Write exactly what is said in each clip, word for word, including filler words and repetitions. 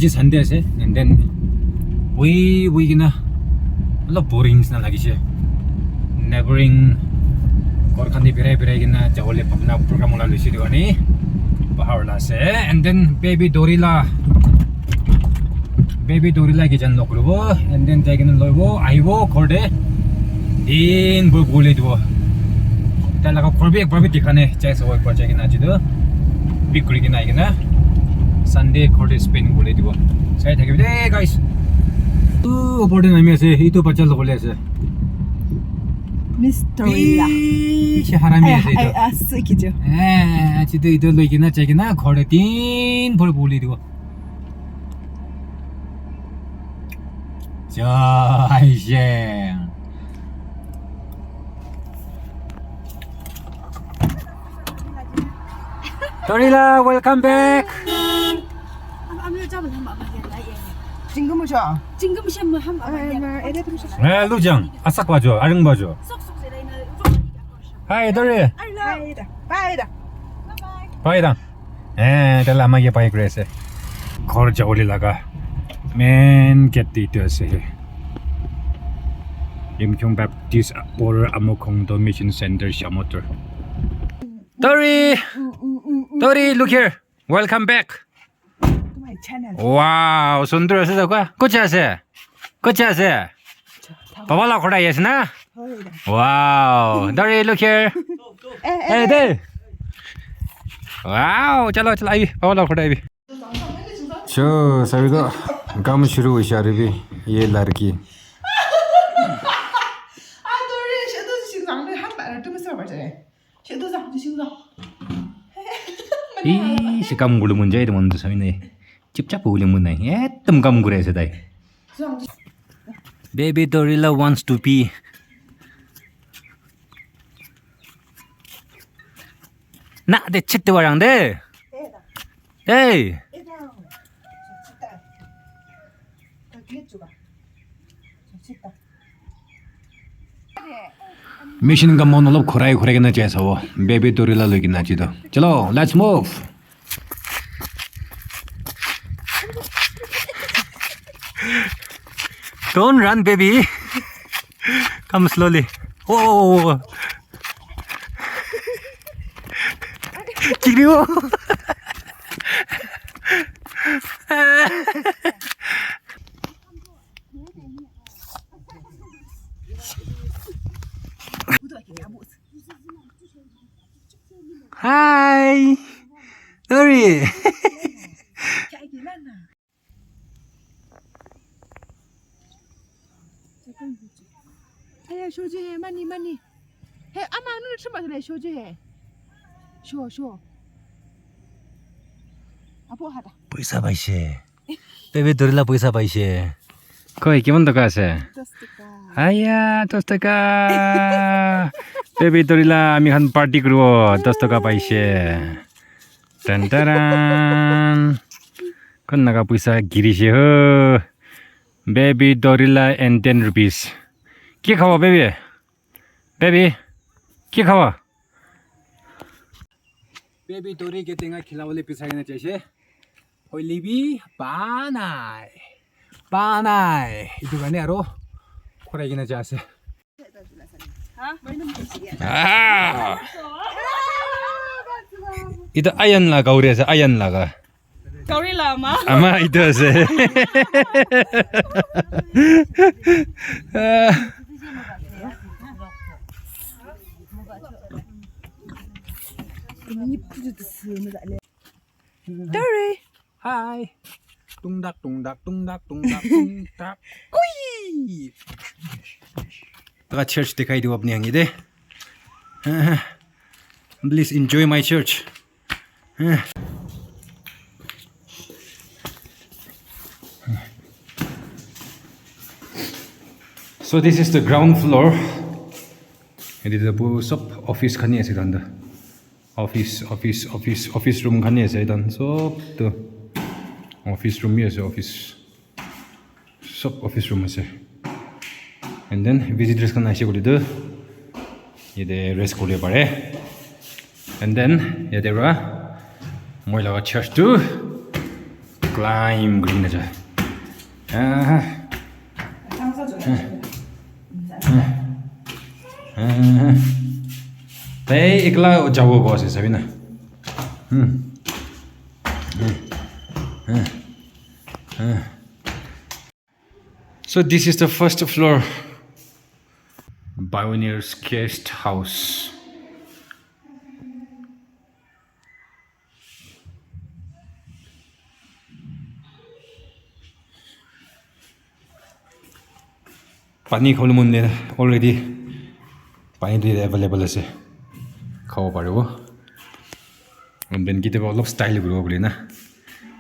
Sunday ase, and then hui hui kena olop boring nishina lagise. Neighboring ghor khan te birai birai kena jabole bhabna program ulai loise etu karne bahar la ase. And then baby Dorila, baby Dorila ke jan log kuribo, and then jai kena loibo, ahibo ghor te. Din bhor bole dibo. Tai laga ghor bi ekbar bi dikha nai. Jai sabo ekbar jai kena aji toh. Pick kuri kena ahi kena Sunday ghor te spend bole dibo. Sai thakibi de, guys. Tu opor te nami ase, itu bacha lobole ase. Mister Ila. Bishi harami ase itu. Ai, ase kijo. Eh, aji toh itu loi kena jai kena ghor te din bhor bole dibo. Jai Shri. Dorila, welcome back. Jingga musha. Jingga musha maham. Eh, Lujang, asak bajo, aring bajo. Hi, Dori. Bye da. Bye da. Bye da. Eh, tala ama ye pai kure ase. Ghor jabole laga main gate te etu ase. Yimkhiung Baptist Upper Amokhongdo Mission Center Shamator. Tori! Tori, look here. Welcome back. To my channel. Wow, sundur ase to kwa. Kucha ase? Kucha ase? Baba la khora ase na? Wow, Tori, look here. Eh, hey, eh, there. Wow, chalo, chalo, aibi. Baba la khora aibi. So, sabi to, kam shuru hoise aru bi, ye larki. Ih, si kam gulu mun jai, teman tu sabi nai. Chupchap gulu mun nai. Ekdam kam guri ase tai. Baby Dorila wants to pee. Na de chit de warang de. Hey. Mission ka mon olop khurai khurai kena jai sabo. Baby Dorila loi kena ji to. Chalo, let's move. Don't run, baby. Come slowly. Oh. Kiriu. Hi. Sorry. Aya, shoji he, mani, mani. He, ama, anu, shima, shoji he. Sho, sho. Apo hada. Poisa paise. Baby Dorila poisa paise. Koi, kiman toka ase? Dos toka. Aya, dos toka. Baby Dorila, ami khan party kuribo, dos toka paise. Tan taran. Kon laga poisa girise ho. Baby Dorila and ten rupees. Ki khabo, baby? Baby, ki khabo? Baby Dori ke tenga khilabole bisai kena jaise. Hoile bi pa nai. Pa nai. Itu karne aro khurai kena jai ase. Ah. Itu ayan la gauri ase, ayan laga. Gauri la ama. Ama itu ase. Dori. Hi. Tung dak, tung dak, tung dak, tung dak, tung dak. Kui. Taka church dikhai dibo apni hangi de. Please enjoy my church. So this is the ground floor. It is a bu-, sob office khan hi ase tanda. Office, office, office, office room khan hi ase etan sob tu. Office room hi ase, office. Sob office room ase. And then visitors khan aise koile tu yate rest kuri pare. And then yate para moi laga church tu Climb kuri kena jai. Ah. Ah. Ah. Tai ekla jabo koi ase, sabi na. Hmm. Ah. Ah. Ah. So this is the first floor. Pioneers Guest House. Pani khabole mon de already. Pani tu available ase. Khabo paribo. And then kitiaba olop style kuribo bole na.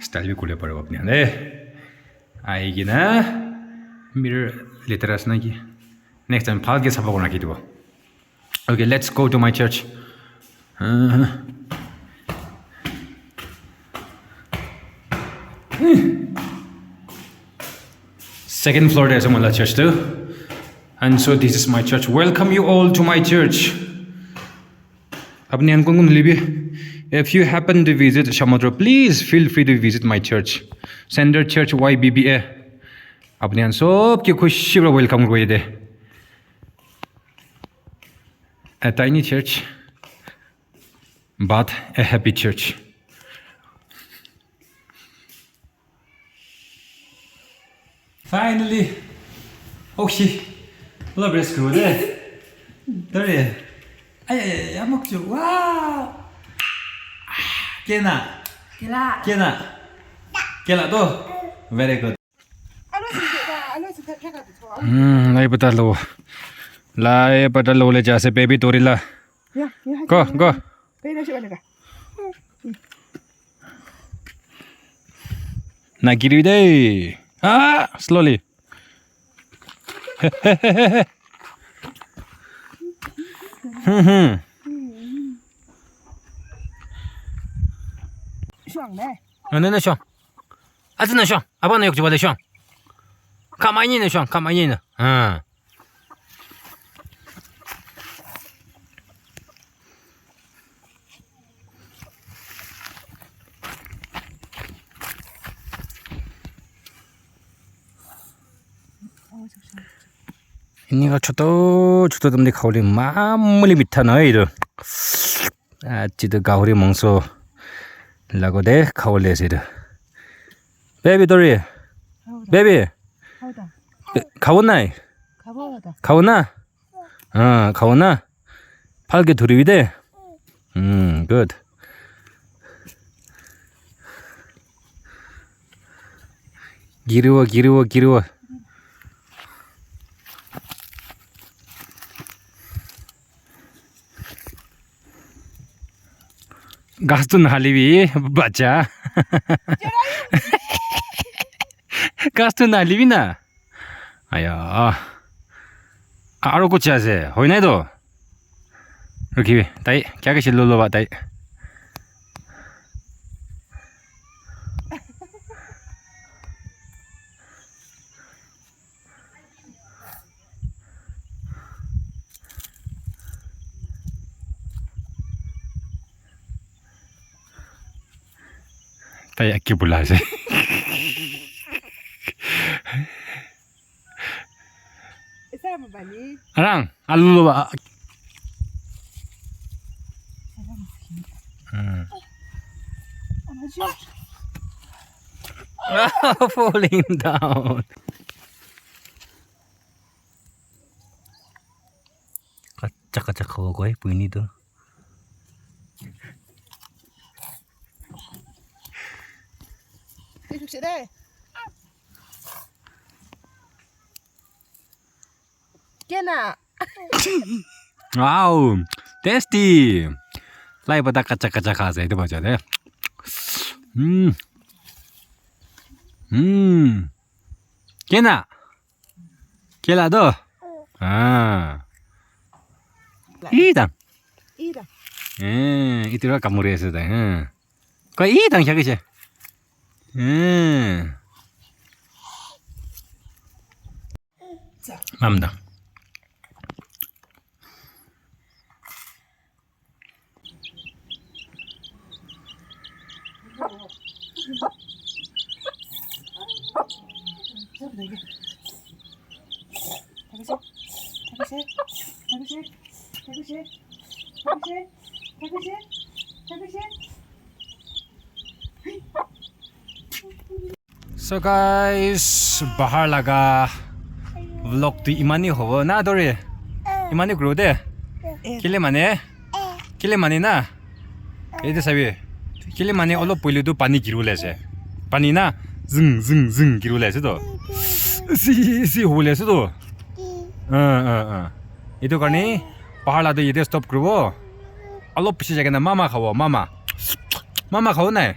Style bi kuribo paribo apni khan de. Ahi kena mirror letera ase na ki? Next time bhalke sapha kurina rakhi dibo. Okay, let's go to my church. Uh-huh. Second floor te ase moi la church tu. And so this is my church. Welcome you all to my church. Apni khan kun kun hoilebi, if you happen to visit Shamator, please feel free to visit my church, Center Church Y B B A. Apni khan sob ke khushi para welcome kuri de. A tiny church, but a happy church. Finally. Oh, shi. Lo, rest kuro de. Dore. Ay, ay, ay, amok chu. Wow. Kena. Kela. Kena. Kela to. Very good. Hmm, lai pata lo. Lai pata lo le ja se baby tori la. Go, go. Na giri de. Ah, slowly. Hmm, hmm. Shuang ne? Na, na, na, shuang. Ati na shuang. Aba na yok jiba de shuang. Kama ini na shuang. Kama ini na. Ha. Enika choto choto tamde khawole mamuli mitha nai etu. Ah, chitu gahori mangso lagode khawole ase etu. Baby, tori. Baby. Khabo nai? Khabo na? Ah, khabo na? Bhalke dhuribi de. Hmm, good. Giribo, giribo, giribo. Ghas tu nahalibi, bacha. Ghas tu nahalibi na. Aya. Aro kuch ase, hoi nai to? Rukhibi, tai, kya kaise lo lo ba tai. Tai aki bula ase. Arang, alu lo ba. Hmm. Falling down. Kacha kacha khabo koi puini tu. Kena. Wow, tasty. Lai pata kacha kacha kha ase etu bacha de. Hmm. Hmm. Kena. Kela do. Ah. Ida. Ida. Eh, itu ra kamuri ase tai. Eh. Ko ida kya kaise? Eh. Mam da. So guys, bahar laga vlog tu imani hobo na dori. Imani kuru de. Kile mane? Kile mane na? Etu sabi. Kile mane olop poile tu pani giri bole ase. Pani na zing zing zing giri bole ase to. Si si hobole ase to. Ah ah ah. Etu karne bahar la tu yate stop kuribo. Olop piche jai kena mama khabo, mama. Mama khabo nai?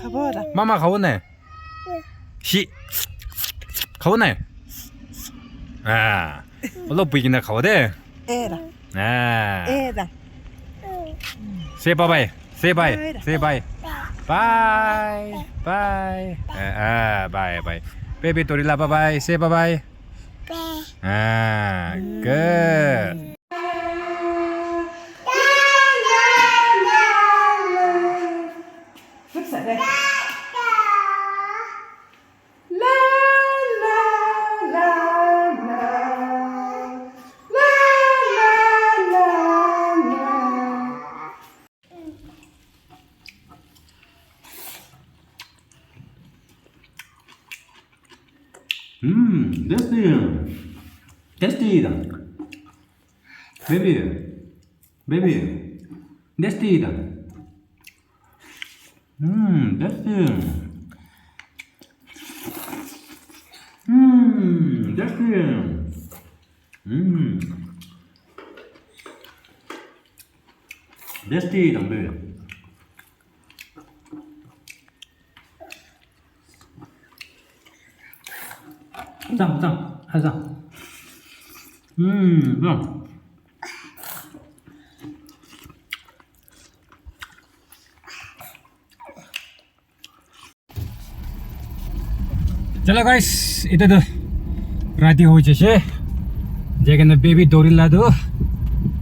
Khabo da. Mama khabo nai? Shi. Khabo nai? Ah. Olop bui kena khabo de. Eh da. Ah. Eh da. Say bye bye. Say bye. Bye da. Say bye. Bye. Bye. Eh, ah, bye bye. Baby Dorila, bye bye. Say bye bye. Ah, good. Mm, tasty. Tasty da. Baby. Baby. Tasty da. Mm, tasty. Mm, tasty. Mm. Tasty da, baby. Zang, zang, hai zang. Hmm, zang. Chalo guys, etu tu rati hoi jaise. Jai kena baby Dorila tu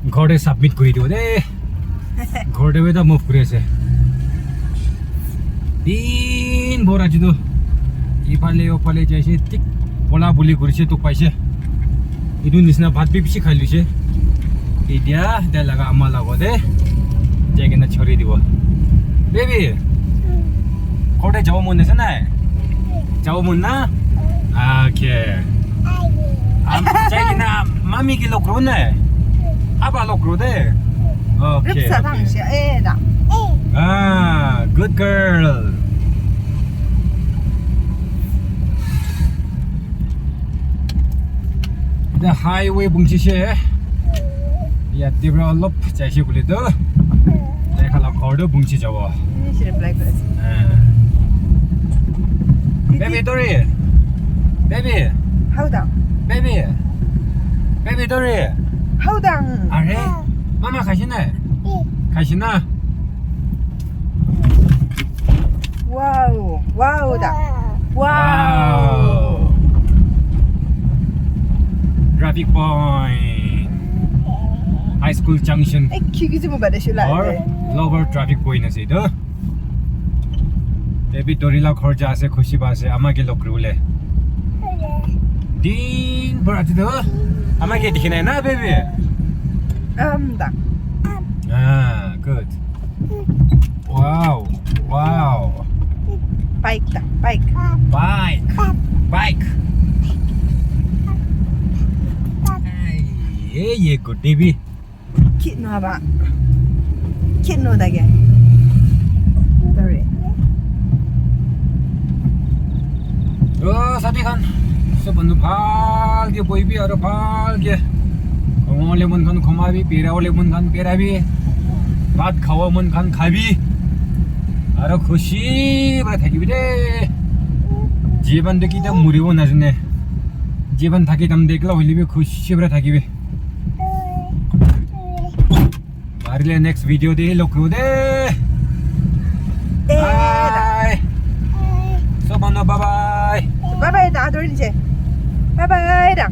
ghor te submit kuri dibo de. Ghor te bhi ta move kuri ase. Din bhor aji tu iphale uphale jaise, thik bola boli kurise, tok paise. Etu nisna bhat bhi bishi khai lise. Etia tai laga ama laga te jai kena chori dibo. Baby, ghor te jabo mon ase nai? Jabo mon na? Okay. Am, jai kena mami ke log kuro na? Apa log kuro de? Okay, okay. Ah, good girl. The highway bungsi se. Yate para olop jaise koile tu tai khan la ghor tu bungsi jabo. English reply kuri ase. Eh. Baby Dori. Baby. How down? Baby. Baby Dori. How down? Are? Mama khaise na? Khaise na? Wow. Wow da. Wow. Wow. Traffic point. High School Junction. Eh, ki ki mo bade shula. Or Lower Traffic Point ase etu. Baby Dorila ghor ja ase, khushi pa ase, ama ke log kuribole. Din bhar ati to ama ke dikhi nai na, baby? Um, da. Ah, good. Wow, wow. Bike da, bike. Bike, bike. Hey, ye good baby. Kit no ba. Kit no da ge. Sorry. Oh, sati khan. Sob manu bhal ke bohibi aru bhal ke. Khoma le mon khan khomabi, pera le mon khan perabi. Bhat khabo mon khan khabi. Aru khushi para thakibi de. Jiban de kita muribo na jane. Jiban thaki tam de ekla hoile bi khushi para thakibi. Marile next video te log kuru de. Eh, da. Bye. Sob manu bye bye. Bye bye da, adur nije. Bye bye da.